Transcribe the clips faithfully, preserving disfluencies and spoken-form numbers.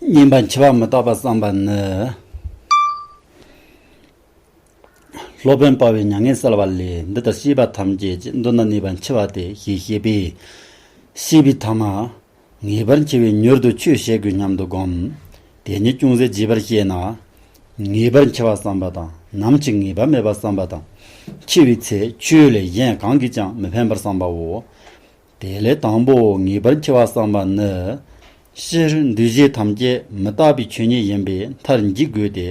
གཉིས་པ་འཆི་བ་མི་རྟག་པ་བསམ་པ་ནི། སློབ་དཔོན་དཔའ་བོས་མྱ་ངན་བསལ་བ་ལས། འདི་ལྟར་སྐྱེས་པ་ཐམས་ཅད་ཀྱི། མདུན་དུ་གནས་པ་འཆི་བ་སྟེ། ཞེས་བཤད་པས། སྐྱེས་པའི་ཐ་མ། ངེས་པར་འཆི་བས་མྱུར་དུ་ཆོས་བཤད་དགོས་སྙམ་དུ་བསྒོམ། དེ་ཉིད་ཅུང་ཟད་རྒྱས་པར་བཤད་ན། ངེས་པར་འཆི་བ་བསམ་པ་དང་། ནམ་འཆི་ངེས་པ་མེད་པར་བསམ་པ་དང་། འཆི་བའི་ཚེ་ཆོས་ལས་གཞན་གང་གིས་ཀྱང་མི་ཕན་པར་བསམ་པའོ། དེ་ལས་དང་པོ་ངེས་པར་འཆི་བ་བསམ་པ་ནི། སྤྱིར་འདུས་བྱས་ཐམས་ཅད་མི་རྟག་པའི་ཆོས་ཉིད་ཡིན་པས་མཐར་འཇིག་དགོས་ཏེ།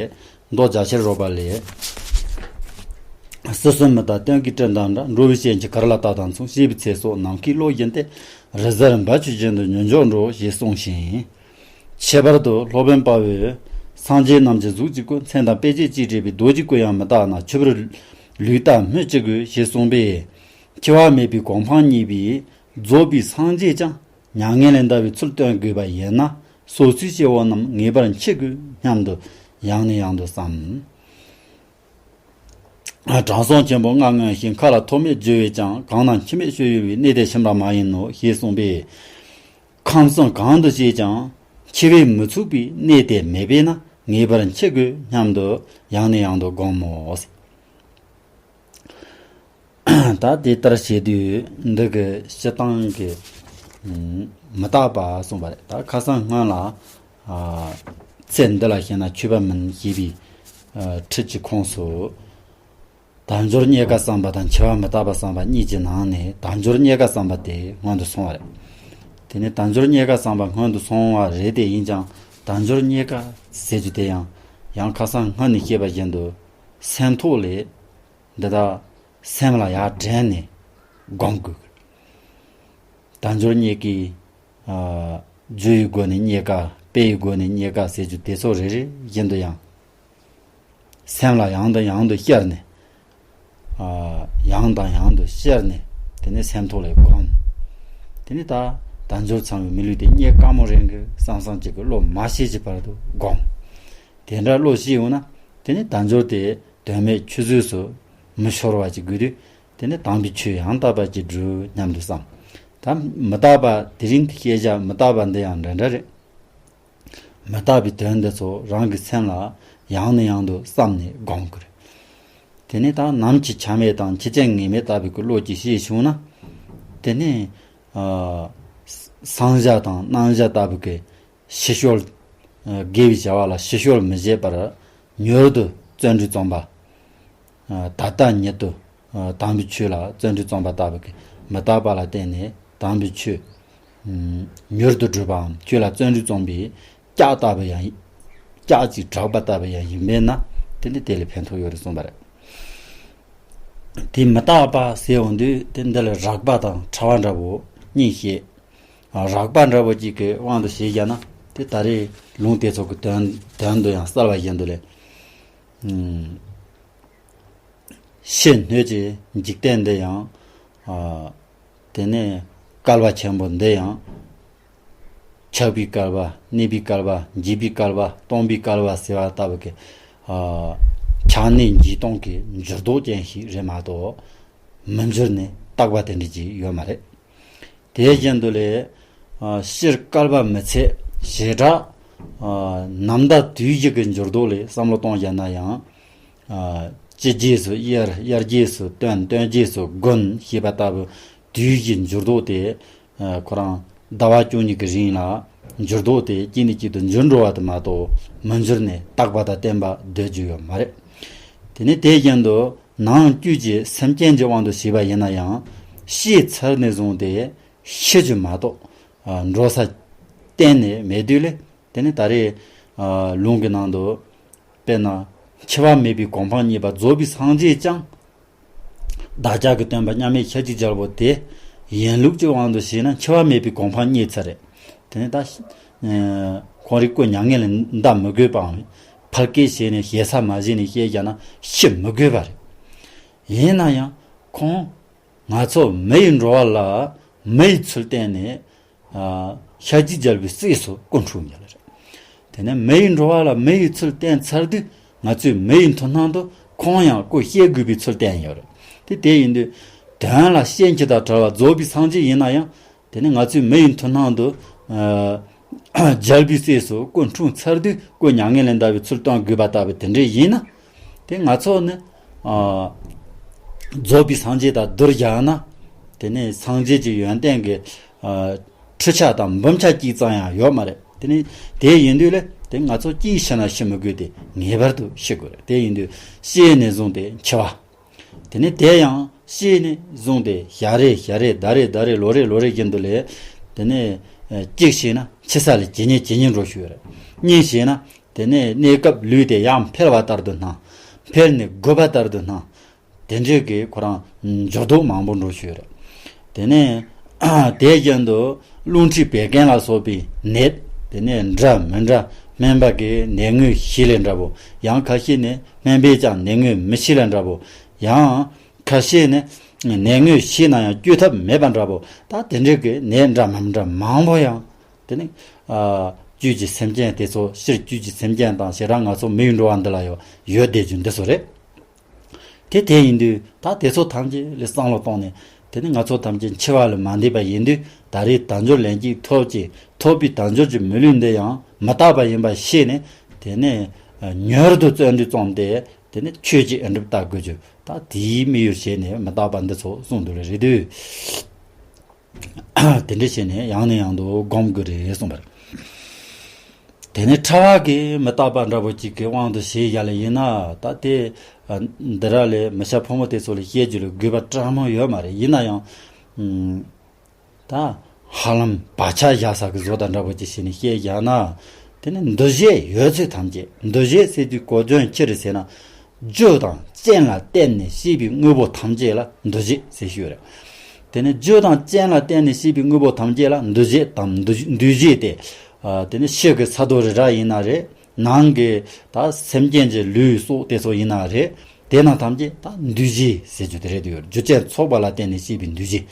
མདོ་རྒྱ་ཆེར་རོལ་པ་ལས། སྲིད་གསུམ་མི་རྟག་སྟོན་ཀའི་སྤྲིན་དང་འདྲ། འགྲོ་བའི་སྐྱེ་འཆི་གར་ལ་བལྟ་དང་མཚུངས། སྐྱེས་པའི་ཚེ་སྲོག་ནམ་མཁའི་གློག་བཞིན་ཏེ། རི་གཟར་འབབ་ཆུ་བཞིན་དུ་མྱུར་མགྱོགས་འགྲོ། ཞེས་གསུངས་ཤིང་། ཁྱད་པར་དུ་སློབ་དཔོན་དཔའ་བོས། སངས་རྒྱས་རྣམས་ཀྱི་གཟུགས་ཀྱི་སྐུ། མཚན་དང་དཔེ་བྱད་ཀྱིས་སྤྲས་པའི་རྡོ་རྗེའི་སྐུ་ཡང་མི་རྟག་ན། འཆི་བར་ལུས་བལྟ་སྨོས་ཅི་དགོས། ཞེས་གསུངས་པས། འཆི་བ་མེད་པའི་གོ་འཕང་བརྙེས་པའི་རྫོགས་པའི་སངས་རྒྱས་ཀྱང་མྱ་ངན་ལས་འདའ་བའི་ཚུལ་སྟོན་དགོས་པ་ཡིན་ན། སོ་སོའི་སྐྱེ་བོ་རྣམས་ངེས་པར་འཆི་དགོས་སྙམ་དུ་ཡང་ནས་ཡང་དུ་བསམ། དྲང་སྲོང་ཆེན་པོ་ལྔ་མངོན་ཞིང་མཁའ་ལ་ཐོགས་མེད་བརྗོད་པས་ཀྱང་། གང་ན་འཆི་མེད་སྤྱོད་ཡུལ་བའི། གནས་དེ་ཕྱི་མ་མ་ཡིན་ནོ། ཞེས་གསུངས་པས། ཁམས་གསུམ་གང་དུ་སྐྱེས་ཀྱང་འཆི་བས་མི་ཚུགས་པའི་གནས་དེ་མེད་པས་ན། ངེས་པར་འཆི་དགོས་སྙམ་དུ་ཡང་ནས་ཡང་དུ་བསྒོམ་མོ། ད་དེ་ལྟར་བྱེད་དུས་འདི་གི་སྤྱི་བཏང་གི་མི་རྟག་པ་གསུངས་པ་རེད། ད་ཁ་སང་སྔོན་ལ་ཚེ་འདི་ལ་ཞེན་ན་ཆོས་པ་མིན་ཞེས་པའི་ཁྲིད་ཀྱི་ཁོངས་སུ། དལ་འབྱོར་རྙེད་དཀའ་བསམ་པ་དང་འཆི་བ་མི་རྟག་པ་བསམ་པ་གཉིས་ཀྱི་ནང་ནས་དལ་འབྱོར་རྙེད་དཀའ་བསམ་པ་དེ་སྔོན་དུ་སོང་བ་རེད། དེ་ནས་དལ་འབྱོར་རྙེད་དཀའ་བསམ་པ་སྔོན་དུ་སོང་བ་རེད། དེ་ཡིན་ཀྱང་དལ་འབྱོར་རྙེད་དཀའ་ཟེར་རྒྱུ་དེ་ཡང་ཡང་ཁ་སང་སྔོན་ནས་བཤད་པ་བཞིན་དུ་སེམས་ཐོག་ལས་འདི་དག་སེམས་ལ་ཡར་དྲན་ནས་སྒོམ་དགོས། དལ་འབྱོར་རྙེད་དཀའི། རྒྱུ་ཡི་སྒོ་ནས་རྙེད་དཀའ། དཔེ་ཡི་སྒོ་ནས་རྙེད་དཀའ་ཟེར་རྒྱུ་དེ་ཚོ་རེ་རེ་བཞིན་དུ་ཡང་། སེམས་ལ་ཡང་དང་ཡང་དུ་བསྐྱར་ནས། ཡང་དང་ཡང་དུ་བསྐྱར་ནས། དེ་ནས་སེམས་ཐོག་ལས་སྒོམ། དེ་ནས་ད་དལ་འབྱོར་ཚང་བའི་མི་ལུས་དེ་རྙེད་དཀའ་མོ་རེད་གི་བསམ་བསམ་གཅིག་གི་བློ་མ་ཤེས་ཀྱི་བར་དུ་སྒོམ། དེ་འདྲ་བློ་ཤེས་ཡོང་ན། དེ་ནས་དལ་འབྱོར་དེ་དོན་མེད་ཆུད་ཟོས་སུ་མི་ཤོར་བ་ཅིག་དགོས་དུས། དེ་ནས་དམ་པའི་ཆོས་ཡང་དག་པ་ཅིག་སྒྲུབ་སྙམ་དུ་བསམ། ད་མི་རྟག་པ་དེ་རིང་གི་སྐད་ཆ་མི་རྟག་པ་འདི་ཡང་འདྲ་འདྲ་རེད། མི་རྟག་པའི་དོན་འདི་ཚོ་རང་གི་སེམས་ལ་ཡང་ནས་ཡང་དུ་བསམ་ནས་སྒོམ་དགོས་རེད། དེ་ནས་ད་ནམ་འཆི་ཆ་མེད་དང་འཆི་ཅན་ངེས་མེད་ལྟ་བུའི་གི་བློ་ཅིག་ཤེས་བྱུང་ན། དེ་ནས་ཨ་སངས་རྒྱས་དང་རྣམ་རྒྱལ་ལྟ་བུའི་གི་ཕྱི་བཤོལ། དགེ་བའི་བྱ་བ་ལ་ཕྱི་བཤོལ་མི་བྱེད་པར་མྱུར་དུ་བརྩོན་འགྲུས་རྩོམ་པ། ད་ལྟ་ཉིད་དུ་དམ་པའི་ཆོས་ལ་བརྩོན་འགྲུས་རྩོམ་པ་ལྟ་བུ་གི་མི་རྟག་པ་ལ་བརྟེན་ནས་དམ་པའི་ཆོས་མྱུར་དུ་སྒྲུབ་པའམ་ཆོས་ལ་བརྩོན་འགྲུས་རྩོམ་པའི་ལྕགས་ལྟ་བུ་ཡང་ལྕགས་ཀྱི་བྲག་པ་ལྟ་བུ་ཡང་ཡིན་པས་ན། དེ་ནི་དེ་ལས་ཕན་ཐོགས་ཡོད་རེད་གསུངས་པ་རེད། དེ་མི་རྟག་པ་ཟེར་འོང་དུས་དེ་འདི་ལ་རགས་པ་དང་ཕྲ་བ་འདྲ་བོ་གཉིས་བཤད། རགས་པ་འདྲ་བོ་གཅིག་གི་དབང་དུ་བྱས་བཞག་ན། དེ་ད་རེས་ལུང་དེ་ཚོ་གི་དོན་དོན་དུ་ཡང་གསལ་བ་བཞིན་དུ་ལས། ཕྱི་སྣོད་ཀྱི་འཇིག་རྟེན་འདི་ཡང་། དེ་ནས་བསྐལ་པ་ཆེན་པོ་འདི་ཡང་། ཆགས་པའི་བསྐལ་པ། གནས་པའི་བསྐལ་པ། འཇིག་པའི་བསྐལ་པ། སྟོང་པའི་བསྐལ་པ་ཟེར་བ་ལྟ་བུ་གི། ཆགས་གནས་འཇིག་སྟོང་གི་འགྱུར་ལྡོག་ཅན་ཞིག་རེད་མ་གཏོགས། མི་འགྱུར་ནས་རྟག་པ་དེ་འདྲ་ཅིག་ཡོད་མ་རེད། དེ་བཞིན་དུ་ལས། སྤྱིར་བསྐལ་པ་མི་ཚད་བྱེ་བྲག་རྣམ་དག་དུས་བཞི་གི་འགྱུར་ལྡོག་ལས་བསམ་བློ་གཏོང་བཞག་ན་ཡང་། ཕྱི་རྗེས་སུ་དབྱེར། དབྱེར་རྗེས་སུ་སྟོན། སྟོན་རྗེས་སུ་དགོན་ཞེས་པ་ལྟ་བུ་དུས་བཞིའི་འགྱུར་ལྡོག་དེ། ཁོ་རང་ཟླ་བ་བཅུ་གཉིས་ཀྱི་རིང་ལ་འགྱུར་ལྡོག་དེ་གཅིག་ནས་གཅིག་ཏུ་འགྱུར་འགྲོ་བ་དེ་མ་གཏོགས་མི་འགྱུར་ནས་རྟག་པ་དང་བརྟན་པ་སྡོད་རྒྱུ་ཡོད་མ་རེད། དེ་ནས་དེ་བཞིན་དུ་ནང་བཅུད་ཀྱི་སེམས་ཅན་གྱི་དབང་དུ་བྱས་པ་ཡིན་ན་ཡང་། སྐྱེས་ཚར་ནས་བཟུང་སྟེ་ཤི་རྒྱུ་མ་གཏོགས་འགྲོ་ས་གཏན་ནས་མེད་དུས་ལས། དེ་ནི་ད་རེས་ལུང་གི་ནང་དུ། དཔེར་ན། འཆི་བ་མེད་པའི་གོ་འཕང་བརྙེས་པ། རྫོགས་པའི་སངས་རྒྱས་ཀྱང་། བདག་ཅག་གི་སྟོན་པ་མཉམ་མེད་ཤཱཀྱའི་རྒྱལ་པོ་དེ་ཡིན་ལུགས་ཀྱི་དབང་དུ་བྱས་ན་འཆི་བ་མེད་པའི་གོ་འཕང་བརྙེས་ཚར་རེད། དེ་ནི་ད། ཁོང་རའི་སྐུ་མྱ་ངན་ལས་འདའ་མི་དགོས་པའམ། ཕལ་སྐད་བྱས་ནས་ཞེ་ས་མ་བྱས་ནས་བཤད་བཞག་ན་ཤི་མི་དགོས་པ་རེད། ཡིན་ན་ཡང་ཁོང་། ང་ཚོ་མི་ཡི་འགྲོ་བ་ལ་མི་ཡི་ཚུལ་བསྟན་ནས། ཤཱཀྱའི་རྒྱལ་པོའི་སྲས་སུ་སྐུ་འཁྲུངས་ཡོད་ལ་རེད། དེ་ནས་མི་ཡི་འགྲོ་བ་ལ་མི་ཡི་ཚུལ་བསྟན་ཚར་དུས་ང་ཚོས་མི་ཡི་མཐུན་སྣང་དུ་ཁོང་ཡང་སྐུ་གཤེགས་དགོས་པའི་ཚུལ་བསྟན་ཡོད་རེད། དེ་དེ་ཡིན་དུས་དོན་ལ་སྐྱེ་འཆི་དང་བྲལ་བ་རྫོགས་པའི་སངས་རྒྱས་ཡིན་ན་ཡང་། དེ་ནས་ང་ཚོས་མི་ཡི་མཐུན་སྣང་དུ། ཨ། རྒྱལ་པོའི་སྲས་སུ་སྐུ་འཁྲུངས་ཚར་དུས་སྐུ་མྱ་ངན་ལས་འདའ་བའི་ཚུལ་སྟོན་དགོས་པ་ལྟ་བུ་དེ་འདྲ་ཡིན་ན། དེ་ང་ཚོ་ནི་ཨ་རྫོགས་པའི་སངས་རྒྱས་དང་བསྡུར་བཞག་ན། དེ་ནི་སངས་རྒྱས་ཀྱི་ཡོན་ཏན་གྱི་ཨ་ཁྲི་ཆ་དང་འབུམ་ཆ་གཅིག་ཙམ་ཡང་ཡོད་མ་རེད། དེ་ནི་དེ་ཡིན་དུས་ལ་དེ་ང་ཚོ་ཅིའི་ཕྱིར་ན་ཤི་མི་དགོས་དེ་ངེས་པར་དུ་ཤི་དགོས་རེད། དེ་ཡིན་དུས་ཤི་ནས་བཟུང་སྟེ་འཆི་བ། དེ་ནས་དེ་ཡང་ཤི་ནས་བཟུང་སྟེ་ཞག་རེ་ཞག་རེ་ཟླ་རེ་ཟླ་རེ་ལོ་རེ་ལོ་རེ་བཞིན་དུ་ལས། དེ་ནས་ཨ་གཅིག་ཤི་ན་ཕྱི་ས་ལ་ཇེ་ཉེ་ཇེ་ཉེ་འགྲོ་ཤུལ་རེད། གཉིས་ཤི་ན་དེ་ནས་གནས་སྐབས་ལུས་དེ་ཡང་འཕེལ་བ་ལྟར་དུ་སྣང་། འཕེལ་ནས་རྒུད་པ་ལྟར་དུ་སྣང་། དེ་འདྲའི་གི་ཁོ་རང་འགྱུར་ལྡོག་མང་པོ་འགྲོ་ཤུལ་རེད། དེ་ནས་དེ་བཞིན་དུ་རླུང་མཁྲིས་བད་ཀན་ལ་སོགས་པའི་ནད། དེ་ནས་འདྲ་མི་འདྲ། སྨན་པ་གི་ནད་ངོས་བཞི་ལས་འདྲ་པོ། ཡང་ཁ་ཤས་ནི་སྨན་པས་ཀྱང་ནད་ངོས་མི་ཤེས་ལས་འདྲ་པོ། ཡང་ཁ་ཤས་ནི་ནད་ངོས་ཤེས་ན་ཡང་བཅོས་ཐབས་མེད་པ་འདྲ་པོ། ད་དེ་འདྲའི་གི་ནད་འདྲ་མི་འདྲ་མང་པོ་ཡང་། དེ་ནི་ཨ་བཅུད་ཀྱི་སེམས་ཅན་དེ་ཚོ། ཕྱིར་བཅུད་ཀྱི་སེམས་ཅན་དང་ཞེ་དྲག་ང་ཚོ་མི་ཡི་འགྲོ་བ་འདི་ལ་ཡོད་ཡོད་བསྡད་རྒྱུ་འདི་ཚོ་རེད། དེ་དེ་ཡིན་དུས་ད་དེ་ཚོ་ཐམས་ཅད་ལ་བསམ་བློ་བཏང་ནས། དེ་ནི་ང་ཚོ་ཐམས་ཅད་འཆི་བ་ལ་མ་འདས་པ་ཡིན་དུས། ད་རེས་དལ་འབྱོར་ལན་གཅིག་ཐོབ་ཅིང་ཐོབ་པའི་དལ་འབྱོར་གྱི་མི་ལུས་འདི་ཡང་མི་རྟག་པ་ཡིན་པ་ཤེས་ནས། དེ་ནས་མྱུར་དུ་བརྩོན་འགྲུས་བརྩམས་ཏེ། དེ་ནས་ཆོས་ཀྱི་ཨེ་འགྲུབ་ལྟ་དགོས་རྒྱུ། ད་དེའི་དམིགས་ཡུལ་བྱས་ནས་མི་རྟག་པ་འདི་ཚོ་གསུངས་འདུག་ལེ་རེད་དུས། དེ་འདྲ་བྱས་ནས་ཡང་ནས་ཡང་དུ་སྒོམ་དགོས་རེད་གསུངས་པ་རེད། དེ་ནས་ཕྲ་བ་གི་མི་རྟག་པ་འདྲ་པོ་ཅིག་གི་དབང་དུ་བྱས་བཞག་ལེ་ཡིན་ན། ད་དེ་ཨ་འདི་ར་ལས་མི་སྐྱ་ཕོ་མོ་དེ་ཚོ་ལ་བཤད་རྒྱུ་ལ་དགོས་པ་དྲང་མོ་ཡོད་མ་རེད། ཡིན་ན་ཡང་ཨ་ད་ཧ་ལམ་བག་ཆགས་བཞག་ས་གི་བཟོ་ལྟ་འདྲ་པོ་ཅིག་བྱས་ནས་བཤད་བཞག་ན། དེ་ནི་འདུ་བྱེད་ཡོད་ཚད་ཐམས་ཅད། འདུ་བྱེད་ཟེར་དུས་གོ་དོན་ཅི་རེད་ཟེར་ན། རྒྱུ་དང་རྐྱེན་ལ་བརྟེན་ནས་སྐྱེས་པའི་དངོས་པོ་ཐམས་ཅད་ལ་འདུ་བྱེད་ཟེར་ཞུ་རེད། དེ་ནས་རྒྱུ་དང་རྐྱེན་ལ་བརྟེན་ནས་སྐྱེས་པའི་དངོས་པོ་ཐམས་ཅད་ལ་འདུ་བྱེད་དམ་འདུ་འདུ་བྱེད་དེ། ཨ་དེ་ནི་ཕྱི་གི་ས་རྡོ་རི་ར་ཡིན་ན་རེད། ནང་གི་ད་སེམས་ཅན་གྱི་ལུས་སྲོག་དེ་ཚོ་ཡིན་ན་རེད། དེ་རྣམས་ཐམས་ཅད་ད་འདུ་བྱེད་ཟེར་རྒྱུ་དེ་རེད་འདུག་རྒྱུ་རྐྱེན་ཚོགས་པ་ལ་བརྟེན་ནས་སྐྱེས་པའི་འདུ་བྱེད།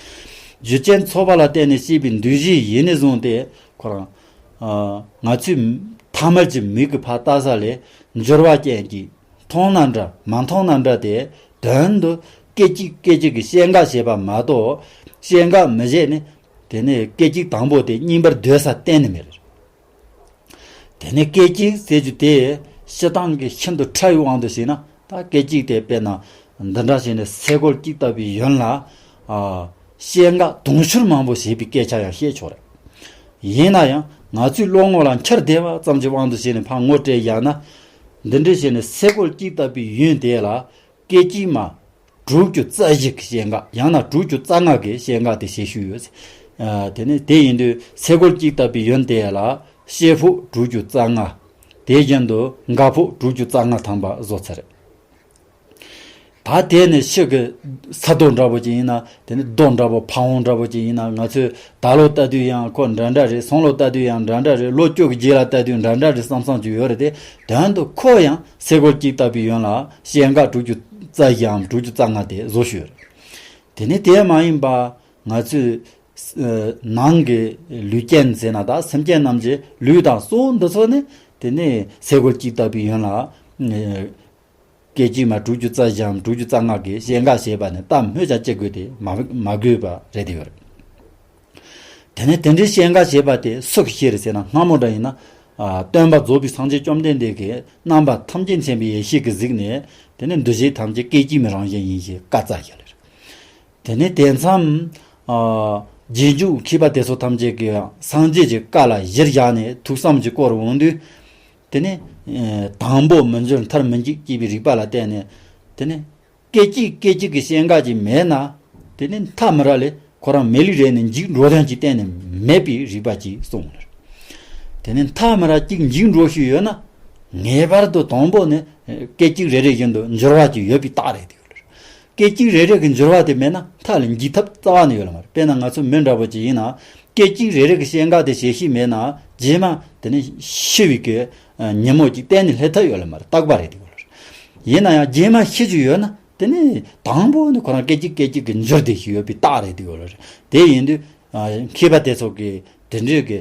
རྒྱུ་རྐྱེན་ཚོགས་པ་ལ་བརྟེན་ནས་སྐྱེས་པའི་འདུ་བྱེད་ཡིན་ནས་བཟུང་སྟེ། ཁོ་རང་ཨ་ང་ཚོས་ཐ་མལ་གྱི་མིག་གིས་ཕར་ལྟ་ས་ལས་འགྱུར་བ་ཅན་གྱི། མཐོང་ན་འདྲ་མ་མཐོང་ན་འདྲ་དེ་དོན་དུ་སྐད་ཅིག་སྐད་ཅིག་གིས་སྐྱེ་འགག་བྱེད་པ་མ་གཏོགས། སྐྱེ་འགག་མི་བྱེད་ནི། དེ་ནས་སྐད་ཅིག་དང་པོ་དེ་རྙིང་པར་འདོད་ས་གཏན་ནས་མེད། དེ་ནས་སྐད་ཅིག་ཟེར་རྒྱུ་དེ་སྤྱིར་བཏང་གི་ཤིན་ཏུ་ཕྲ་བའི་དབང་དུ་བྱས་ན། ད་སྐད་ཅིག་དེ་དཔེར་ན་འདི་འདྲ་བྱས་ནས་སེ་གོལ་གཅིག་ལྟ་བུའི་ཡུན་ལ་ཨ་སྐྱེ་འགག་དུང་ཕྱུར་མང་པོ་བྱེད་པའི་སྐད་ཆ་ཡང་བཤད་ཆོག་རེད། ཡིན་ན་ཡང་ང་ཚོའི་བློ་ངོ་ལ་འཁྱེར་བསྡད་པ་ཙམ་གྱི་དབང་དུ་བྱས་ནས་ཕར་ངོ་སྤྲད་ཡག་ན། འདི་འདྲ་བྱས་ནས་སེ་གོལ་གཅིག་ལྟ་བུའི་ཡུན་དེ་ལ་སྐད་ཅིག་མ་དྲུག་ཅུ་རྩ་བཞི་གི་སྐྱེ་འགག་ཡང་ན་དྲུག་ཅུ་རྩ་ལྔ་གི་སྐྱེ་འགག་དེ་བྱེད་ཤུགས་ཡོད། ཨ་དེ་ནས་དེ་ཡིན་དུས་སེ་གོལ་གཅིག་ལྟ་བུའི་ཡུན་དེ་ལ་སྐྱེ་ཕོག་དྲུག་ཅུ་རྩ་ལྔ། དེ་བཞིན་དུ་འགག་ཕོག་དྲུག་ཅུ་རྩ་ལྔ་ཐམ་པ་བཟོ་ཚར་རེད། ད་དེ་ནས་ཕྱི་གི་ས་རྡོ་འདྲ་པོ་ཅིག་ཡིན་ན། དེ་ནས་རྡོ་འདྲ་པོ་ཕ་བོང་འདྲ་པོ་ཅིག་ཡིན་ན། ང་ཚོས་ད་ལོ་ལྟ་དུས་ཡང་ཁོ་འདྲ་འདྲ་རེད། སང་ལོ་ལྟ་དུས་ཡང་འདྲ་འདྲ་རེད། ལོ་བཅུ་གི་རྗེས་ལ་ལྟ་དུས་འདྲ་འདྲ་རེད་བསམ་བསམ་ཅིག་ཡོད་རེད་དེ། དོན་དུ་ཁོ་ཡང་སེ་གོལ་གཅིག་ལྟ་བུའི་ཡུན་ལ་སྐྱེ་འགག་དྲུག་ཅུ་རྩ་བཞིའམ་དྲུག་ཅུ་རྩ་ལྔ་དེ་བཟོ་ཤུལ་རེད། དེ་ནས་དེ་མ་ཡིན་པ་ང་ཚོས་ཨ་ནང་གི་ལུས་ཅན་ཟེར་ན། ད་སེམས་ཅན་རྣམས་ཀྱི་ལུས་དང་སྲོག་འདི་ཚོ་ནི། དེ་ནས་སེ་གོལ་གཅིག་ལྟ་བུའི་ཡུན་ལ་ཨ་སྐད་ཅིག་མ་དྲུག་ཅུ་རྩ་བཞིའམ་དྲུག་ཅུ་རྩ་ལྔ་གི་སྐྱེ་འགག་བྱེད་པ་ནི་སྟབས་མོ་ཅང་སྐྱེ་དགོས་དེ་མ་མ་དགོས་པ་རེད་དེ་ཡོད་རེད། དེ་ནས་དེ་འདྲའི་སྐྱེ་འགག་བྱེད་པ་དེ་སུ་གིས་ཤེས་རེད་ཟེར་ན། སྔ་མོ་འདྲ་ཡིན་ན་ཨ་སྟོན་པ་རྫོགས་པའི་སངས་རྒྱས་བཅོམ་ལྡན་འདས་ཀྱིས་རྣམ་པ་ཐམས་ཅད་མཁྱེན་པའི་ཡེ་ཤེས་ཀྱིས་གཟིགས་ནས། དེ་ནས་འདུ་བྱེད་ཐམས་ཅད་སྐད་ཅིག་མའི་རང་བཞིན་ཡིན་ཞེས་བཀའ་སྩལ་བཞག་ལེ་རེད། དེ་ནས་དེ་མཚམས་ཨ་རྗེས་འཇུག་མཁས་པ་དེ་ཚོ་ཐམས་ཅད་ཀྱིས་སངས་རྒྱས་ཀྱི་བཀའ་ལ་གཞི་བཞག་ནས་ཐུགས་བསམ་གྱིས་བསྐོར་འོང་དུས། དེ་ནས་ཨ་དང་པོ་མི་འགྱུར་མཐར་མི་འཇིག་ཅེས་པའི་རིགས་པ་ལ་བརྟེན་ནས། དེ་ནས་སྐད་ཅིག་སྐད་ཅིག་གི་སྐྱེ་འགག་ཅིག་མེད་ན། དེ་ནས་མཐའ་མི་ར་ལས་ཁོ་རང་མེ་ལི་རེ་ནས་འཇིག་འགྲོ་དོན་གྱི་གཏན་ནས་མེད་པའི་རིགས་པ་ཅིག་གསུངས་ནས། དེ་ནས་མཐའ་མི་ར་གཅིག་འཇིག་འགྲོ་ཤུལ་ཡོད་ན། ངེས་པར་དུ་དང་པོ་ནས་སྐད་ཅིག་རེ་རེ་བཞིན་དུ་འགྱུར་བ་ཅིག་ཡོད་པའི་རྟགས་རེད་དེ་ཡོད་རེད། སྐད་ཅིག་རེ་རེ་གི་འགྱུར་བ་དེ་མེད་ན་མཐའ་ལ་འཇིག་ཐབས་རྩ་བ་ནས་ཡོད་ལ་མ་རེད། དཔེར་ན་ང་ཚོ་མི་འདྲ་པོ་ཅིག་ཡིན་ན། སྐད་ཅིག་རེ་རེ་གི་སྐྱེ་འགག་དེ་ཤེས་ཤེས་མེད་ན། རྗེས་མ་དེ་ནས་ཤི་བའི་གི་ཉིན་མོ་ཅིག་གཏན་ནས་སླེབས་ཐབས་ཡོད་ལ་མ་རེད། རྟག་པ་རེད་དེ་ཡོད་ལ་རེད། ཡིན་ན་ཡང་རྗེས་མ་ཤི་རྒྱུ་ཡོད་ན། དེ་ནས་དང་པོ་ནི་ཁོ་རང་སྐད་ཅིག་སྐད་ཅིག་གི་འགྱུར་བསྡད་ཤིག་ཡོད་པའི་རྟགས་རེད་དེ་ཡོད་ལ་རེད། དེ་ཡིན་དུས་ཨ་མཁས་པ་དེ་ཚོ་གིས་དེ་འདྲའི་གི་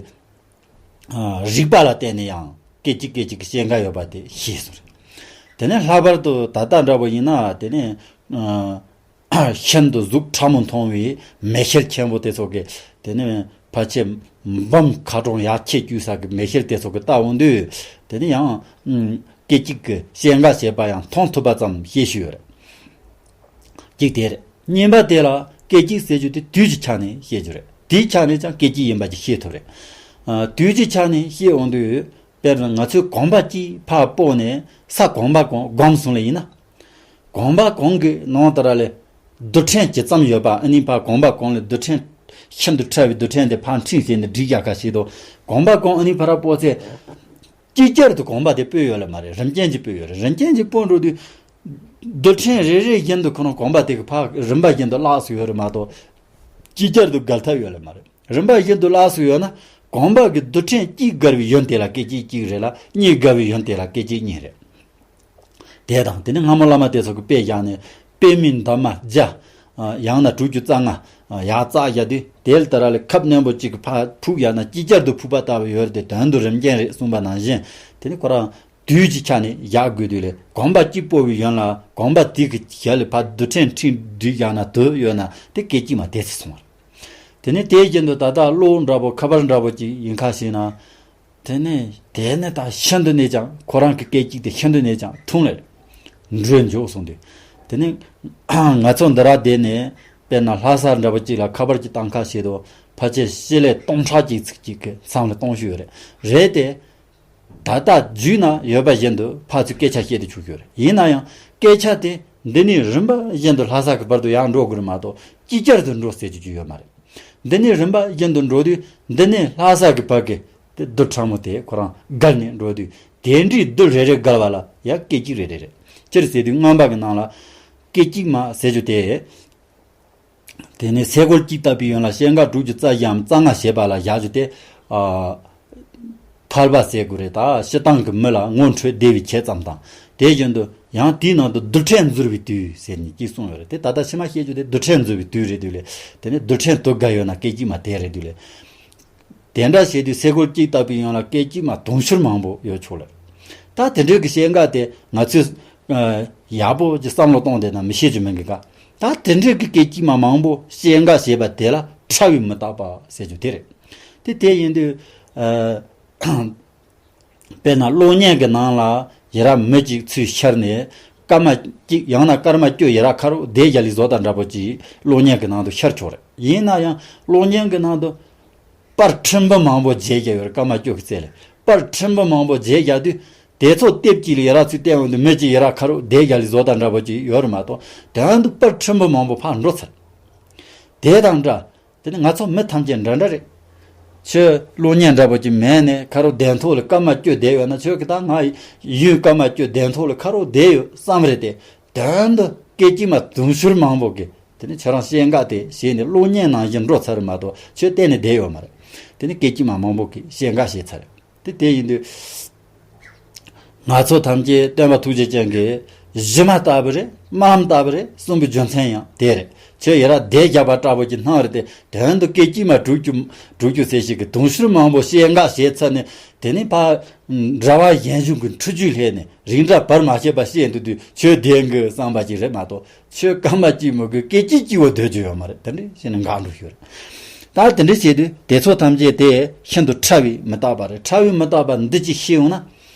ཨ་རིགས་པ་ལ་བརྟེན་ནས་ཡང་སྐད་ཅིག་སྐད་ཅིག་གི་སྐྱེ་འགག་ཡོད་པ་དེ་ཤེས་སོང་རེད། དེ་ནས་ལྷག་པར་དུ་ད་ལྟ་འདྲ་པོ་ཡིན་ན། དེ་ནས་ཨ་ཤིན་ཏུ་གཟུགས་ཕྲ་མོ་མཐོང་བའི་མེ་ཤེལ་ཆེན་པོ་དེ་ཚོ་གིས། དེ་ནས་ ཕལ་ཆེར་འབུམ་ཁ་གྲངས་ཡར་ཁྱེད་བཅུག་ས་གི་མེ་ཤེལ་དེ་ཚོ་གི་ལྟ་འོང་དུས། དེ་ནི་ཡང་སྐད་ཅིག་གི་སྐད་འགག་བྱེད་པ་ཡང་མཐོང་ཐུབ་པ་ཙམ་ཤེས་ཤེས་ཡོད་རེད། གཅིག་དེ་རེད། གཉིས་པ་དེ་ལ་སྐད་ཅིག་ཟེར་རྒྱུ་དེ་དུས་ཀྱི་ཆ་ནས་ཤེས་རྒྱུ་རེད། དེའི་ཆ་ནས་ཀྱང་སྐད་ཅིག་ཡིན་པ་ཅིག་ཤེས་ཐུབ་རེད། ཨ། དུས་ཀྱི་ཆ་ནས་ཤེས་འོང་དུས། དཔེར་ན་ང་ཚོའི་གོམ་པ་གཅིག་ཕར་སྤོས་ནས་ས་གོམ་པ་གང་བསྒོམས་སོང་ལེ་ཡིན་ན། གོམ་པ་གང་གི་ནང་དེ་ར་ལས་རྡུལ་ཕྲན་ཇི་ཙམ་ཡོད་པ། ཨ་ནི་ཕར་གོམ་པ་གང་ལས་རྡུལ་ཕྲན་ཤིན་ཏུ་ཕྲ་བའི་རྡུལ་ཕྲན་དེ་ཕར་འཕྲིན་བྱས་ནས་སྒྲིག་རྒྱག་ཁ་ཞིག་དང་། གོམ་པ་གང་ཨ་ནི་ཕར་སྤོས་ཚེ། ཅིག་ཅར་དུ་གོམ་པ་དེ་སྤོས་ཡོད་ལེ་མ་རེད། རིམ་གྱིས་ཅིག་སྤོས་ཡོད་རེད། རིམ་གྱིས་ཅིག་སྤོས་འགྲོ་དུས། རྡུལ་ཕྲན་རེ་རེ་བཞིན་དུ་ཁོ་རང་གོམ་པ་དེ་གི་ཕར་རིམ་པ་བཞིན་དུ་བརླག་སོང་ཡོད་རེད་མ་གཏོགས། ཅིག་ཅར་དུ་བརྒལ་ཐབས་ཡོད་ལེ་མ་རེད། རིམ་པ་བཞིན་དུ་བརླག་སོང་ཡོད་ན། གོམ་པ་གི་རྡུལ་ཕྲན་གཅིག་བརྒལ་བའི་ཡུན་དེ་ལ་སྐད་ཅིག་གཅིག་རེད་ལ། གཉིས་བརྒལ་བའི་ཡུན་དེ་ལ་སྐད་ཅིག་གཉིས་རེད། དེ་དང་དེ་ནི་སྔ་མོ་བླ་མ་དེ་ཚོ་གི་དཔེ་བཞག་ནས། དཔེ་མི་འདབ་མ་བརྒྱ། ཡང་ན་དྲུག་ཅུ་རྩ་ལྔ། ཡར་བཙགས་བཞག་དུས་དེ་ལྟར་ལ་ཁབ་རྣོན་པོ་གཅིག་གི་ཕར་ཕུག་བཞག་ན་ཅིག་ཅར་དུ་ཕུག་པ་ལྟ་བུ་ཡོད་རེད་དེ། དོན་དུ་རིམ་གྱིས་རེད་གསུངས་པ་ནང་བཞིན། དེ་ནི་ཁོ་རང་དུས་ཀྱི་ཆ་ནས་བཞག་དགོས་དུས་ལས། གོམ་པ་གཅིག་སྤོ་བའི་ཡུན་ལ་གོམ་པ་དེ་གི་ཞལ་ལས་ཕར་རྡུལ་ཕྲན་ཕྲན་བསྒྲིགས་བཞག་ན་དུ་ཡོད་ན་དེ་སྐད་ཅིག་མ་དེ་ཚེ་སོང་བ་རེད། དེ་ནི་དེ་བཞིན་དུ་ད་ལྟ་གློག་འདྲ་པོ་ཁ་པར་འདྲ་པོ་ཅིག་ཡིན་ཁ་ཤས་ན། དེ་ནས་དེ་ནས་ད་ཤིན་ཏུ་ནས་ཀྱང་ཁོ་རང་གི་སྐད་ཅིག་དེ་ཤིན་ཏུ་ནས་ཀྱང་ཐུང་ལས་འགྲོས་མགྱོགས་སོང་དུས། དེ་ནས་ང་ཚོ་འདི་ར་བསྡད་ནས་དཔེར་ན་ལྷ་ས་འདྲ་པོ་ཅིག་ལ་ཁ་པར་ཅིག་བཏང་ཁ་ཤས་དུ་ཕལ་ཆེར་ཕྱེད་ལས་སྟོང་ཕྲག་གཅིག་ཚིག་གཅིག་གི་མཚམས་ལ་གཏོང་ཤུགས་ཡོད་རེད། རེད་དེ། ད་ལྟ་རྒྱུད་ན་ཡོད་པ་བཞིན་དུ་ཕར་ཚུར་སྐད་ཆ་བཤད་དུ་ཆུག་ཤོར་རེད། ཡིན་ན་ཡང་སྐད་ཆ་དེ་འདི་ནས་རིམ་པ་བཞིན་དུ་ལྷ་ས་གི་བར་དུ་ཡར་འགྲོ་དགོས་རེད་མ་གཏོགས་ཅིག་ཅར་དུ་འགྲོ་ཟེར་རྒྱུ་ཅིག་ཡོད་མ་རེད། འདི་ནས་རིམ་པ་བཞིན་དུ་འགྲོ་དུས་འདི་ནས་ལྷ་ས་གི་བར་གི་དེ་རྡུལ་ཕྲ་མོ་དེ་ཁོ་རང་བརྒལ་ནས་འགྲོ་དུས་དེ་འདྲའི་རྡུལ་རེ་རེ་བརྒལ་བ་ལ་ཡང་སྐད་ཅིག་རེ་རེ་རེད། སྤྱིར་ཟེར་དུས་རྔོན་པ་གི་ནང་ལ་སྐད་ཅིག་མ་ཟེར་རྒྱུ་དེ། དེ་ནས་སེ་གོལ་གཅིག་བཏབ་པའི་ཡུན་ལ་སྐད་འགག་དྲུག་ཅུ་རྩ་བཞིའམ་རྩ་ལྔ་བྱེད་པ་ལ་བཞག་རྒྱུ་དེ། ཨ། ཐར་པ་ཟེར་དགོས་རེད། ད་སྤྱིར་བཏང་གི་མི་ལ་ངོ་འཕྲོད་བདེ་བའི་ཆེད་ཙམ་དང་། དེ་བཞིན་དུ་ཡང་དེའི་ནང་དུ་རྡུལ་ཕྲན་འཛུལ་བའི་དུས་ཟེར་ནས་ཅིག་གསུངས་ཡོད་རེད། དེ་ད་ལྟ་ཕྱི་མ་བཤད་རྒྱུ་དེ་རྡུལ་ཕྲན་འཛུལ་བའི་དུས་རེད་འདུག་ལས། དེ་ནས་རྡུལ་ཕྲན་དུ་བརྒལ་ཡོད་ན་སྐད་ཅིག་མ་དེ་རེད་འདུག་ལས། དེ་འདྲ་བྱས་དུས་སེ་གོལ་གཅིག་བཏབ་པའི་ཡུན་ལ་སྐད་ཅིག་མ་དུང་ཕྱུར་མང་པོ་ཡོད་ཆོག་ལ། ད་དེ་འདྲའི་གི་སྐད་འགག་དེ་ང་ཚོས་ཨ་ཡག་པོ་ཅིག་བསམ་བློ་གཏོང་བསྡད་ན་མི་ཤེས་ཀྱི་མིན་གི་ག་ད་དེ་འདྲའི་གི་སྐད་ཅིག་མ་མང་པོ་སྐད་འགག་བྱེད་པ་དེ་ལ་ཕྲ་བའི་མི་རྟག་པ་ཟེར་རྒྱུ་དེ་རེད། དེ་དེ་ཡིན་དུས་ཨ། དཔེར་ན་གློག་བརྙན་གྱི་ནང་ལ་ཡི་ར་མི་གཅིག་ཚུར་ཤར་ནས་སྐར་མ་གཅིག་ཡང་ན་སྐར་མ་བཅུ་ཡི་ར་ཁ་རོག་བསྡད་རྒྱ་ལི་བཟོ་དང་འདྲ་པོ་ཅིག་གློག་བརྙན་གྱི་ནང་དུ་ཤར་ཆོག་རེད། ཡིན་ན་ཡང་གློག་བརྙན་གྱི་ནང་དུ་པར་ཕྲན་བུ་མང་པོ་བརྗེ་རྒྱ་ཡོད་རེད། སྐར་མ་བཅུ་གི་རྩེ་ལས་པར་ཕྲན་བུ་མང་པོ་བརྗེ་རྒྱ་དུས་དེ་ཚོ་ལྟེབ་གཅིག་ལ་ཡི་ར་ཚུར་བལྟས་འོང་དུས་མི་གཅིག་ཡི་ར་ཁ་རོག་བསྡད་རྒྱ་ལི་བཟོ་དང་འདྲ་པོ་ཅིག་ཡོད་རེད་མ་གཏོགས་དོན་དུ་པར་ཕྲན་བུ་མང་པོ་ཕར་འགྲོ་ཚར། དེ་དང་འདྲ། དེ་ནི་ང་ཚོ་མི་ཐམས་ཅད་འདྲ་འདྲ་རེད། ཁྱོད་གློག་བརྙན་འདྲ་པོ་ཅིག་མེད་ནས་ཁ་རོག་གདན་ཐོག་ལ་སྐར་མ་བཅུ་བསྡད་ཡོད་ན་ཁྱོད་ཀྱི་ད་ང་ཡུན་སྐར་མ་བཅུ་གདན་ཐོག་ལ་ཁ་རོག་བསྡད་ཡོད་བསམ་རེད་དེ། དོན་དུ་སྐད་ཅིག་མ་དུང་ཕྱུར་མང་པོ་གི་དེ་ནི་ཁྱོད་རང་སྐད་འགག་དེ་བྱས་ནས་གློག་བརྙན་ནང་བཞིན་འགྲོ་ཚར་རེད་མ་གཏོགས་ཁྱོད་གཏན་ནས་བསྡད་ཡོད་མ་རེད། དེ་ནི་སྐད་ཅིག་མ་མང་པོ་གི་སྐད་འགག་བྱས་ཚར་རེད། དེ་དེ་ཡིན་དུས། ང་ཚོ་ཐམས་ཅད་སྟོན་པ་ཐུགས་རྗེ་ཅན་གྱིས་གཞི་མ་ལྟ་བུ་རེད། སྨྲ་ལམ་ལྟ་བུ་རེད་གསུངས་པའི་རྒྱུ་མཚན་ཡང་དེ་རེད། ཁྱོད་ཡི་ར་བསྡད་རྒྱབ་པ་འདྲ་པོ་ཅིག་སྣང་རེད་དེ། དོན་དུ་སྐད་ཅིག་མ་དྲུག་ཅུ་དྲུག་ཅུ་ཚེ་ཞིག་གི་དུང་ཕྱུར་མང་པོ་སྐད་འགག་བྱས་ཚར་ནས། དེ་ནས་ཕར་འདྲ་བ་གཞན་གཞུང་གི་འཁྲུལ་རྒྱུ་ལྷས་ནས་རིགས་འདྲ་བར་མ་ཆད་པ་བཤད་འདུག་དུས་ཁྱོད་བསྡད་དགོས་བསམ་པ་ཅིག་རེད་མ་གཏོགས། ཁྱོད་སྐར་མ་གཅིག་མི་དགོས་སྐད་ཅིག་གཅིག་བོ་སྡོད་རྒྱུ་ཡོད་མ་རེད། དེ་འདྲ་བྱས་ནས་འགག་འགྲོ་ཤོར། ད་དེ་འདྲ་བྱས་དུས་དེ་ཚོ་ཐམས་ཅད་དེ་ཤིན་ཏུ་ཕྲ་བའི་མི་རྟག་པ་རེད། ཕྲ་བའི་མི་རྟག་པ་འདི་ཅིག་ཤེས་ཡོང་ན།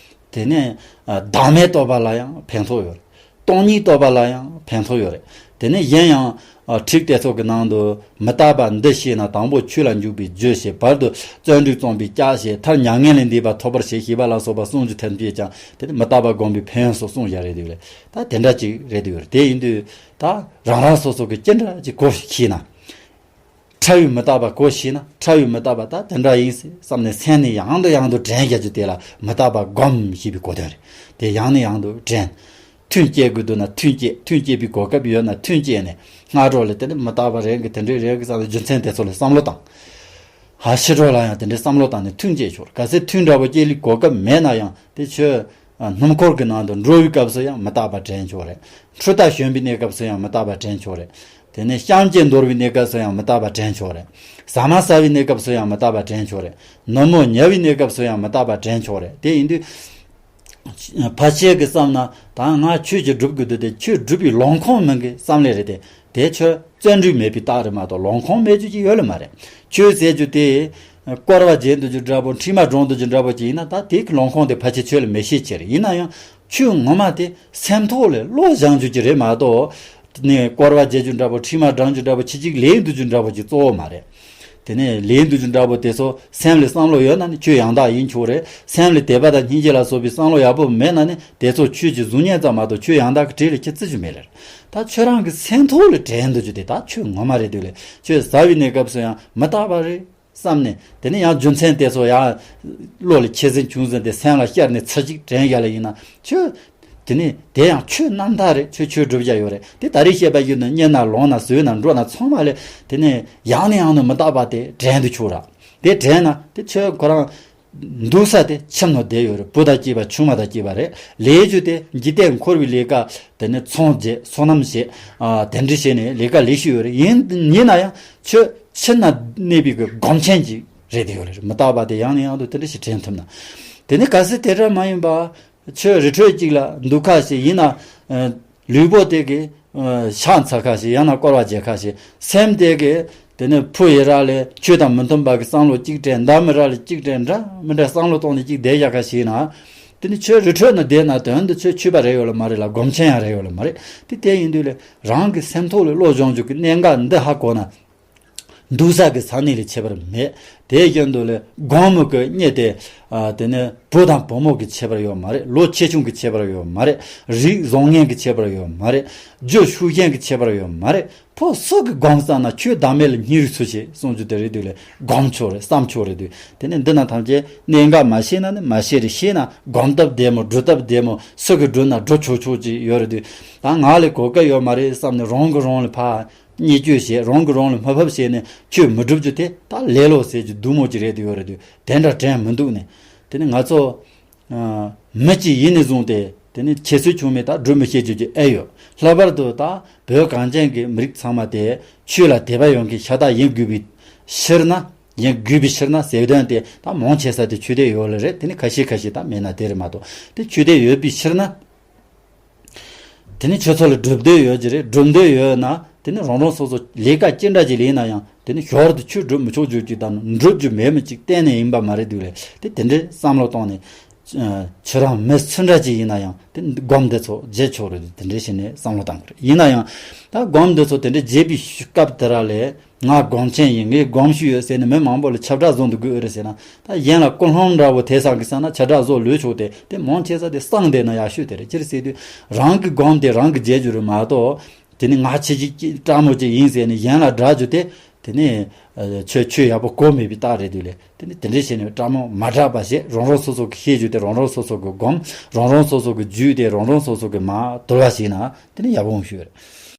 དེ་ནས་ཨ་བདག་མེད་རྟོགས་པ་ལ་ཡང་ཕན་ཐོགས་ཡོད་རེད། སྟོང་ཉིད་རྟོགས་པ་ལ་ཡང་ཕན་ཐོགས་ཡོད་རེད། དེ་ནས་གཞན་ཡང་ཨ་ཁྲིག་དེ་ཚོ་གི་ནང་དུ་མི་རྟག་པ་འདི་ཤེས་ན་དང་པོ་ཆོས་ལ་འཇུག་པའི་རྒྱུ་བྱེད། བར་དུ་བརྩོན་འགྲུས་རྩོམ་པའི་ལྕགས་བྱེད། མཐར་མྱ་ངན་ལས་འདས་པ་ཐོབ་པར་བྱེད་ཞེས་པ་ལ་སོགས་པ་གསུང་རྒྱུ་ཐམས་ཅད་ཀྱང་དེ་ནི་མི་རྟག་པ་སྒོམ་པའི་ཕན་ཡོན་སོགས་གསུངས་བཞག་རེད་འདུག་རེད། ད་དེ་འདྲ་ཅིག་རེད་འདུག་རེད། དེ་ཡིན་དུས་ད་རང་རང་སོ་སོ་གི་ཅི་འདྲ་ཅིག་གོ་ཤེས་ན། ཕྲ་བའི་མི་རྟག་པ་གོ་ཤེས་ན། ཕྲ་བའི་མི་རྟག་པ་ད་དེ་འདྲ་ཡིན་ཟེར་བསམ་ནས་སེམས་ནས་ཡང་དུ་ཡང་དུ་དྲན་རྒྱག་རྒྱུ་དེ་ལ་མི་རྟག་པ་སྒོམ་ཞེས་པའི་གོ་དོན་རེད། དེ་ཡང་ནས་ཡང་དུ་དྲན། ཐུན་བཅད་དགོས་འདུག་ན་ཐུན་བཅད། ཐུན་བཅད་པའི་གོ་སྐབས་ཡོད་ན་ཐུན་བཅད་ནས་སྔ་དྲོ་ལ་དེ་ནི་མི་རྟག་པ་རེད་གི་དེ་འདྲའི་རེད་གི་བསམ་ནས་རྒྱུ་མཚན་དེ་ཚོ་ལ་བསམ་བློ་བཏང་། ཕྱི་དྲོ་ལ་ཡང་དེ་འདྲའི་བསམ་བློ་བཏང་ནས་ཐུན་བཅད་ཆོག་གལ་སྲིད་ཐུན་འདྲ་པོ་བཅད་ལེ་གོ་སྐབས་མེད་ན་ཡང་དེ་ཆོས། སྣུམ་འཁོར་གྱི་ནང་དུ་འགྲོ་བའི་སྐབས་སུ་ཡང་མི་རྟག་པ་དྲན་ཆོག་རེད། འཕྲུལ་རྟ་ཞོན་པའི་གནས་སྐབས་སུ་ཡང་མི་རྟག་པ་དྲན་ཆོག་རེད། དེ་ནས་ཤམ་གྱི་འདོར་བའི་གནས་སྐབས་སུ་ཡང་མི་རྟག་པ་དྲན་ཆོག་རེད། ཟ་མ་ཟ་བའི་གནས་སྐབས་སུ་ཡང་མི་རྟག་པ་དྲན་ཆོག་རེད། ནུབ་མོ་ཉལ་བའི་གནས་སྐབས་སུ་ཡང་མི་རྟག་པ་དྲན་ཆོག་རེད། དེ་ཡིན་དུས། ཕལ་ཆེར་གྱི་བསམ་ན་ད་ང་ཆོས་ཀྱི་སྒྲུབ་དགོས་འདུག་དེ་ཆོས་སྒྲུབ་པའི་ལོང་ཁོང་མིན་གྱི་བསམ་ལེ་རེད་དེ། དེ་ཆོས་ བརྩོན་འགྲུས་མེད་པའི་རྟགས་རེད་མ་གཏོགས་ལོང་ཁོང་མེད་རྒྱུ་ཅིག་ཡོད་ལ་མ་རེད། ཆོས་ཟེར་རྒྱུ་དེ། སྐོར་བ་བྱེད་འདོད་རྒྱུ་འདྲ་པོ་འཁྲིས་མ་སྒྲོན་འདོད་རྒྱུ་འདྲ་པོ་ཅིག་ཡིན་ན་ད་དེ་གི་ལོང་ཁོང་དེ་ཕལ་ཆེར་ཆོས་ལ་མི་ཤེས་ཆེ་རེད། ཡིན་ན་ཡང་ཆོས་ངོ་མ་དེ་སེམས་ཐོག་ལ་བློ་སྦྱང་རྒྱུ་ཅིག་རེད་མ་གཏོགས། དེ་ནས་སྐོར་བ་བྱེད་རྒྱུ་འདྲ་པོ་འཁྲིས་མ་སྒྲོན་རྒྱུ་འདྲ་པོ་ཁྱི་གཅིག་ལས་འདོད་རྒྱུ་འདྲ་པོ་ཅིག་གཙོ་བོ་མ་རེད། དེ་ནས་ལས་འདོད་རྒྱུ་འདྲ་པོ་དེ་ཚོ་སེམས་ལ་བསམ་བློ་ཡོད་ན་ནི་ཆོས་ཡང་དག་ཡིན་ཆོག་རེད། སེམས་ལ་དད་པ་དང་སྙིང་རྗེ་ལ་སོགས་པའི་བསམ་བློ་ཡག་པོ་མེད་ན་ནི་དེ་ཚོ་ཆོས་ཀྱི་གཟུགས་བརྙན་ཙམ་མ་གཏོགས་ཆོས་ཡང་དག་གི་གྲས་ལ་ཁྱི་བརྩི་རྒྱུ་མེད་རེད། ད་ཁྱོད་རང་གི་སེམས་ཐོག་ལ་དྲན་འདོད་རྒྱུ་དེ་ད་ཆོས་ངོ་མ་རེད་འདུག་ལས། ཆོས་ཟ་བའི་གནས་སྐབས་སུ་ཡང་མི་རྟག་པ་རེད་བསམ་ནས། དེ་ནས་ཡང་རྒྱུ་མཚན་དེ་ཚོ་ཡང་བློ་ལ་ཆེ་ཟིན་ཆུང་ཟིན་དེ་སེམས་ལ་ཤར་ནས་ཚུར་གཅིག་དྲན་ཡ་ལ་ཡིན་ན་ཆོས། དེ་ནས་དེ་ཡང་ཆོས་རྣམ་དག་རེད། ཆོས་ཆོས་སྒྲུབ་བྱ་ཡོད་རེད། དེ་ད་རེས་བཤད་པ་ཡིན་ན་རྙེད་ན་ལོང་ན་ཟོས་ན་འགྲོ་ན་ཚང་མ་ལས་དེ་ནས་ཡང་ནས་ཡང་དུ་མི་རྟག་པ་དེ་དྲན་དུ་ཆུག་ར། དེ་དྲན་ན་དེ་ཆོས་ཁོ་རང་འདུག་ས་དེ་ཁྱིམ་ནང་བསྡད་ཡོད་རེད། བུ་དང་སྐྱེས་པ་ཆུང་མ་དང་སྐྱེས་པ་རེད། ལས་རྒྱུ་དེ་འཇིག་རྟེན་འཁོར་བའི་ལས་ཀ་དེ་ནས་ཚོང་རྒྱག་སོ་ནམ་བྱེད། ཨ་དེ་འདྲ་བྱས་ནས་ལས་ཀ་ལས་ཤིག་ཡོད་རེད། ཡིན་ཡིན་ན་ཡང་ཆོས་ཕྱི་ན་གནས་པའི་གི་སྒོམ་ཆེན་ཅིག་རེད་དེ་ཡོད་རེད། མི་རྟག་པ་དེ་ཡང་ནས་ཡང་དུ་དེ་འདྲ་ཞིག་དྲན་ཐུབ་ན། དེ་ནས་གལ་སྲིད་དེ་འདྲ་མ་ཡིན་པ། ཆོས་རི་ཁྲོད་ཅིག་ལ་འདུག་ཁ་ཞིག་ཡིན་ན། ལུས་པོ་དེ་གི་ཕྱག་འཚལ་ཁ་ཞིག་ཡང་ན་སྐོར་བ་བྱེད་ཁ་ཞིག་སེམས་དེ་གི་དེ་ནས་ཕུ་ཡི་རག་ལས་ཆོས་དང་མི་མཐུན་པ་གི་བསམ་བློ་གཅིག་དྲན། འདམ་མི་རག་ལས་གཅིག་དྲན། འདྲ་མི་འདྲ་བསམ་བློ་གཏོང་ནས་གཅིག་བསྡད་བཞག་ཁ་ཞིག་ན། དེ་ནི་ཆོས་རི་ཁྲོད་ན་བསྡད་ན་དོན་དུ་ཆོས་ཆོས་པ་རེ་ཡོད་ལ་མ་རེད་ལ། སྒོམ་ཆེན་ཡང་རེ་ཡོད་ལ་མ་རེད། དེ་དེ་ཡིན་དུས་ལས་རང་གི་སེམས་ཐོག་ལས་བློ་སྦྱོང་རྒྱུ་གི་གནད་འགག་འདི་ཧ་གོ་ན། འདུག་ས་གི་ས་གནས་ལས་ཁྱད་པར་མེད། དེ་བཞིན་དུ་ལས་སྒོམ་གི་གནས་དེ། ཨ་དེ་ནི་བུ་དང་བུ་མོ་གི་ཁྱད་པར་ཡོད་མ་རེད། ལོ་ཆེ་ཆུང་གི་ཁྱད་པར་ཡོད་མ་རེད། རིགས་བཟང་ངན་གི་ཁྱད་པར་ཡོད་མ་རེད། རྒྱུ་ཤུགས་ཅན་གི་ཁྱད་པར་ཡོད་མ་རེད། ཕོ་སུ་གི་སྒོམ་བསམ་ན་ཆོས་བདག་མེད་ལ་སྙིང་རུས་ཚུལ་བྱེད་གསུང་རྒྱུ་དེ་རེད་དུས་ལས་སྒོམ་ཆོག་རེད། བསམ་ཆོག་རེད་དུས། དེ་ནི་འདི་ན་ཐམས་ཅད་གནད་འགག་མ་ཤེས་ན་ནི་མ་ཤེས་རེད། ཤེས་ན་སྒོམ་སྟབས་བདེ་མོ་སྒྲུབ་སྟབས་བདེ་མོ་སུ་གི་སྒྲུབ་ན་སྒྲུབ་ཆོག་ཆོག་ཅིག་ཡོད་རེད་དུས། ད་ང་ལས་གོ་སྐབས་ཡོད་མ་རེད་བསམ་ནས་རང་གི་རང་ལ་ཕར། བརྙས་བཅོས་བྱས། རང་གིས་རང་ལ་དམའ་ཕབ་བྱས་ནས་ཆོས་མི་སྒྲུབ་རྒྱུ་དེ་ད་ལེ་ལོ་ཟེར་རྒྱུ་སྡུག་མོ་ཅིག་རེད་དུ་ཡོད་རེད་དུས། དེ་འདྲ་དྲན་མི་འདུག་ནས། དེ་ནི་ང་ཚོ་ཨ་མི་གཅིག་ཡིན་ནས་བཟུང་སྟེ་དེ་ནི་ཁྱད་གསོད་བྱུང་མེད་ད་སྒྲུབ་མི་ཤེས་རྒྱུ་ཅིག་ཨེ་ཡོད། ལྷག་པར་དུ་ད་བོད་གངས་ཅན་གྱི་མི་རིགས་ཚང་མ་དེ་ཆོས་ལ་དད་པ་ཡོད་མཁན་ཤ་སྟག་ཡིན་དགོས་པའི་ཕྱིར་ན། ཡིན་དགོས་པའི་ཕྱིར་ན་ཟེར་དོན་དེ་ད་མང་ཆེ་ས་དེ་ཆོས་དད་ཡོད་ལེ་རེད། དེ་ནི་ཁ་ཤས་ཁ་ཤས་ད་མེད་ན་དེ་རེད་མ་གཏོགས་དེ་ཆོས་དད་ཡོད་པའི་ཕྱིར་ན། དེ་ནི་ཁྱོད་ཚོ་ལ་སྒྲུབ་འདོད་ཡོད་ཀྱི་རེད། སྒྲུབ་འདོད་ཡོད་ན་དེ་ནི་རང་རང་སོ་སོ་ལས་ཀ་ཅི་འདྲ་ཅིག་ལས་ན་ཡང་དེ་ནི་ཞོར་དུ་ཆོས་སྒྲུབ་མི་ཆོག་རྒྱུ་ཅིག་དང་སྒྲུབ་རྒྱུ་མེད་མི་ཅིག་གཏན་ནས་ཡིན་པ་མ་རེད་འདུག་ལས། དེ་དེ་འདྲའི་བསམ་བློ་བཏང་ནས་ཁྱོད་རང་མི་སུ་འདྲ་ཅིག་ཡིན་ན་ཡང་དེ་སྒོམ་འདི་ཚོ་བརྗེད་ཆོག་རེད། དེ་འདྲའི་བྱས་ནས་བསམ་བློ་བཏང་དགོས་རེད། ཡིན་ན་ཡང་ད་སྒོམ་འདི་ཚོ་དེ་འདྲའི་བརྗེད་པའི་སྐབས་དེ་ར་ལས། ང་སྒོམ་ཆེན་ཡིན། ངས་སྒོམ་ཤེས་ཡོད་ཟེར་ནས་མི་མང་པོ་ལ་ཁྱབ་བསྒྲགས་བཟོ་འདུག་དགོས་རེད་ཟེར་ན། ད་གཞན་ལ་ཀུན་སློང་འདྲ་བོ་དེ་བསགས་གི་བསམ་ན་ཁྱབ་བསྒྲགས་བཟོ་ལོས་ཆོག་སྟེ། དེ་མང་ཆེ་ས་དེ་གསང་བསྡད་ན་ཡག་ཤོས་དེ་རེད། ཅི་རེད་ཟེར་དུས་རང་གི་སྒོམ་དེ་རང་གི་བརྗེད་རྒྱུ་རེད་མ་གཏོགས། དེ་ནི་ང་ཆེ་ཅིག་ཅིག་སྤྲང་མོ་ཅིག་ཡིན་ཟེར་ནས་གཞན་ལ་བསྒྲགས་རྒྱུ་དེ། དེ་ནི་ཆོས་ཆོས་ཡག་པོ་གོ་མེད་པའི་རྟགས་རེད་དུས་ལས། དེ་ནི་དེ་འདྲས་བྱས་ནས་སྤྲང་མོ་མ་བསྒྲགས་པ་བྱས། རང་རང་སོ་སོ་གི་ཤེས་རྒྱུ་དེ་རང་རང་སོ་སོ་གི་སྒོམ། རང་རང་སོ་སོ་གི་རྒྱུད་དེ་རང་རང་སོ་སོ་གི་མ་དུལ་བ་བྱས་ན་དེ་ནི་ཡག་པོ་འོང་ཤོས་རེད།